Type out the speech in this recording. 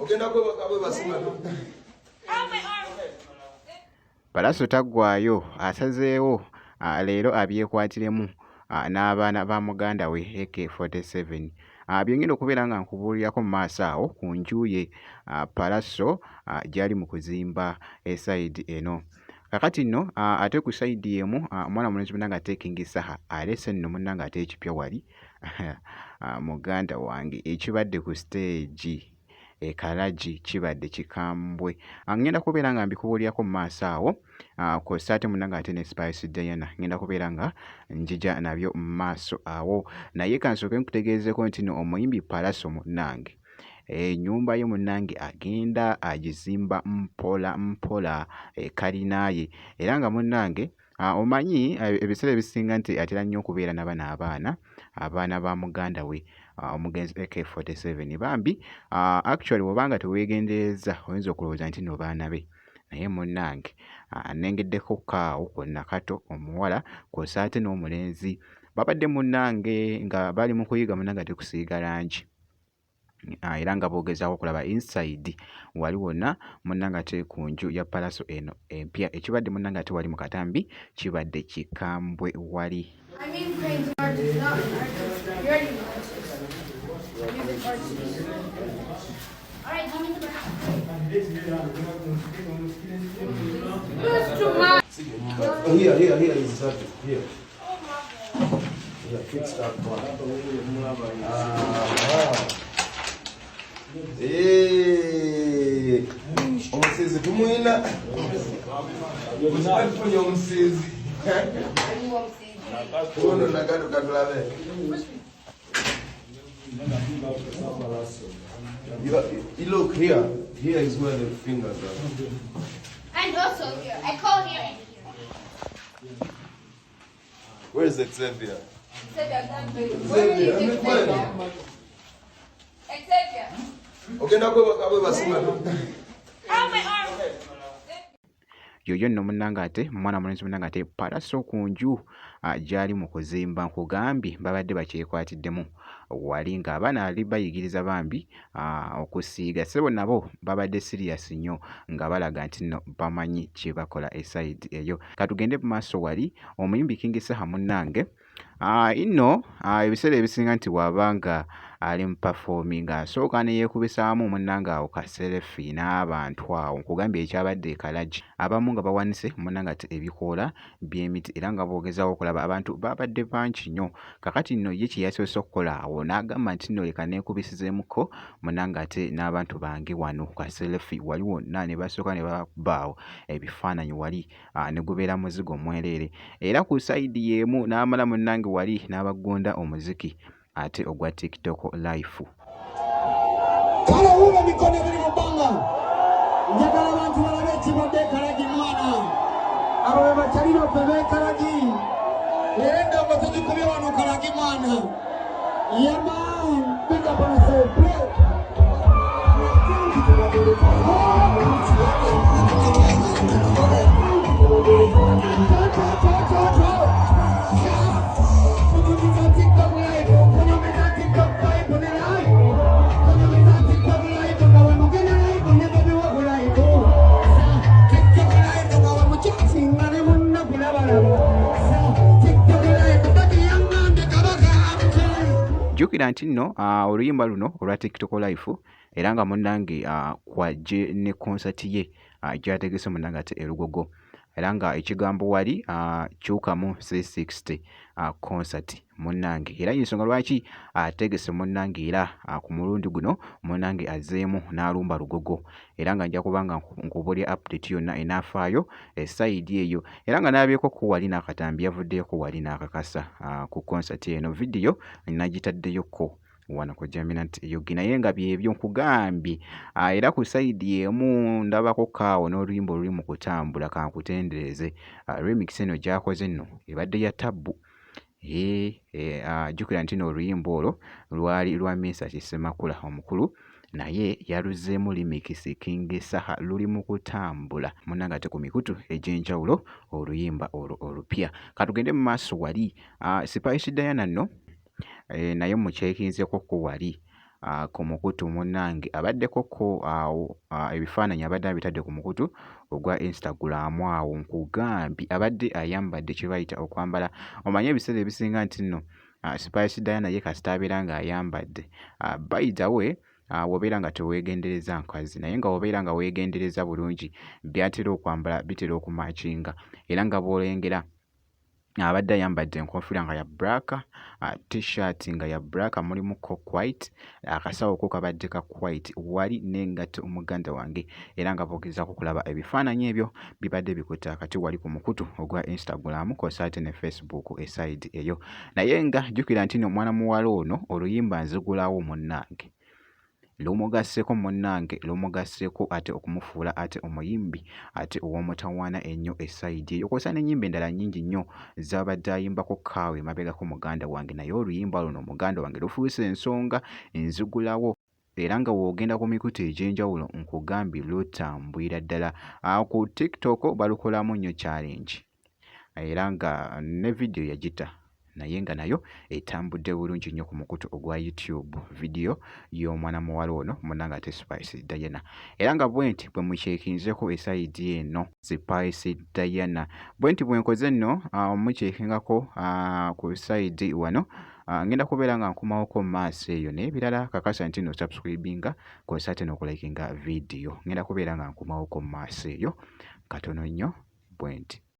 Ogenda kwebaka bwebasinga. Pallaso taggwaayo asazeewo leero abyekwatiremu n'abaana ba muganda we AK47. Bye ngenda okubeera nga nkubuulirako mu maaso awo ku nju ye Pallaso gy'ali mu kuzimba esayidi eno. Kakati nno ate ku sayidi y'emu omwana mulenzi munnange ate King Saha aleese nno munnange ate ekipya wali muganda wange ekibadde ku siteegi e Kalagi kibadde kikambwe. Ngenda kubeera nga mbikubuulirako mu maaso awo kw'ossa ate munnange ate ne Spice Diana ngenda kubeera nga njija nabyo mu maaso awo. Naye kansooke nkutegeezeeko nti nno omuyimbi Pallaso munnange ennyumba ye munnange agenda agizimba mpola mpola kalina ye era nga munnange Omanyi ebiseera ebisinga nti atera nnyo okubeera na bano abaana, abaana ba muganda we omugenzi AK47 bambi actually bw'oba nga teweegenderezza oyinza okulowooza nti nno baana be naye munnange nnengeddeko ko awo ku Nakato omuwala kw'ossa ate n'omulenzi babadde munnange nga bali mu kuyiga munnange ate kusiiga langi. Era nga boogezaako okulaba inside wali wonna munnange ate ku nju ya Pallaso eno empya ekibadde munnange ate wali mu katambi kibadde kikambwe wali. I mean, painting artist, not an artist. You already know artist. Music artist. All right, tell me the It's too much. Here, here, here is that. Here. Yeah, fixed up one. Ah. Eh, omusiizi tumwina tufunye omusiizi ono nagado katulabe. You look here. Here is where the fingers are. And also here. I call here and here. Where is Xavier? Xavier, where is Xavier? Xavier. Ogenda kwebaka bwebasinga. Ow, my arm. Yoyo nno munnange ate mwana mulenzi munnange ate Pallaso ku nju gy'ali mu kuzimba nkugambye babadde bakyekwatiddemu wali ng'abaana ali bayigiriza bambi okusiiga ssebo nabo babadde serious nnyo nga balaga nti nno bamanyi kye bakola esayidi eyo. Katugende mu maaso wali omuyimbi King Saha munnange inno ebiseera ebisinga nti bw'aba nga ali mu performing asooka ne yeekubisaamu munnange awo ka selfie n'abantu awo nkugambye ekyabadde e Kalagi abamu nga bawanise munnange ate ebikoola by'emiti era nga boogezaako okulaba abantu baabadde bangi nnyo. Kakati nno ye kye yasoose okukola awo n'agamba nti nno leka neekubisizeemuko munnange ate n'abantu bange wano ka selfie wali wonna ne basooka ne bakuba awo ebifaananyi wali ne gubeera muzigo mwereere era ku sayidi y'emu n'amala munnange wali n'abaggonda omuziki ate ogwa TikTok life. Kale wuuba emikono ebiri mu bbanga, njagala abantu balabe ekibadde ekalagi mwana. Abo be bakyali baffe b'ekalagi, leero endongo tugikubye wano kalagi mwana. Yeah man, big up on yourself, play. Jjukira nti nno oluyimba luno olwa TikTok life era nga munnange kwajje ne konsati ye gy'ategese munnange ate e Lugogo era nga ekigambo wali kyukamu 360 concert munnange era y'ensonga lwaki ategese munnange era ku mulundi guno munnange azzeemu n'alumba Lugogo era nga nja kuba nga nkubuulira update yonna enaafaayo esayidi eyo era nga nalabyeko ko wali n'akatambi yavuddeyoko wali n'akakasa ku concert eno vidiyo nagitaddeyoko wano ku Jaminat Yugi naye nga byebyo nkugambye era ku sayidi emu ndabako kaawo n'oluyimba oluli mu kutambula kankutendereze remix eno gy'akoze nno ebadde ya tabbu. Jjukira nti nno oluyimba olwo lwali lwa Mesach Ssemakula omukulu naye yaluzzeemu remix King Saha luli mu kutambula munnange ate ku mikutu egy'enjawulo oluyimba olwo olupya. Katugende mu maaso wali Spice Diana nno naye mukyekinzeko ko wali. ku mukutu munnange abaddeko ko awo ebifaananyi abadde abitadde ku mukutu ogwa Instagram awo nkugambye abadde ayambadde kye bayita okwambala omanyi ebiseera ebisinga nti nno Spice Diana ye kasita abeera ng'ayambadde by the way w'obeera nga teweegendereza nkazi naye nga w'obeera nga weegendereza bulungi by'atera okwambala bitera okumakinga era nga bw'olengera abadde ayambadde enkofiira nga ya black, t-shirt nga ya black mulimu ko white, akasawo ko kabadde ka white wali n'engatto muganda wange era nga bw'ogezaako okulaba ebifaananyi ebyo bibadde bikutte akati wali ku mukutu ogwa Instagram kw'ossa ate ne Facebook esayidi eyo. Naye nga jjukira nti nno mwana muwala ono oluyimba nzigulawo munnange. Lumugasseko munnange lumugasseko ate okumufuula ate omuyimbi ate ow'omutawaana ennyo esayidi eyo kw'ossa n'ennyimba endala nnyingi nnyo z'abadde ayimbako kaawo emabegako muganda wange naye oluyimba luno muganda wange lufuuse ensonga enzigulawo era nga w'ogenda ku mikutu egy'enjawulo nkugambye lutambulira ddala. Ku TikTok balukolamu nnyo challenge era nga ne vidiyo yagita naye nga nayo etambudde bulungi nnyo ku mukutu ogwa YouTube vidiyo y'omwana muwala ono munnange ate Spice Diana era nga bwenti bwe mukyekinzeko esayidi eno Spice Diana bwenti bwe nkoze nno mukyekingako ku sayidi wano ngenda kubeera nga nkomawoko mu maaso eyo naye ebirala kakasa nti no subscribinga kw'ossa ate n'okulayikinga vidiyo ngenda kubeera nga nkomawoko mu maaso eyo katono nnyo bwenti.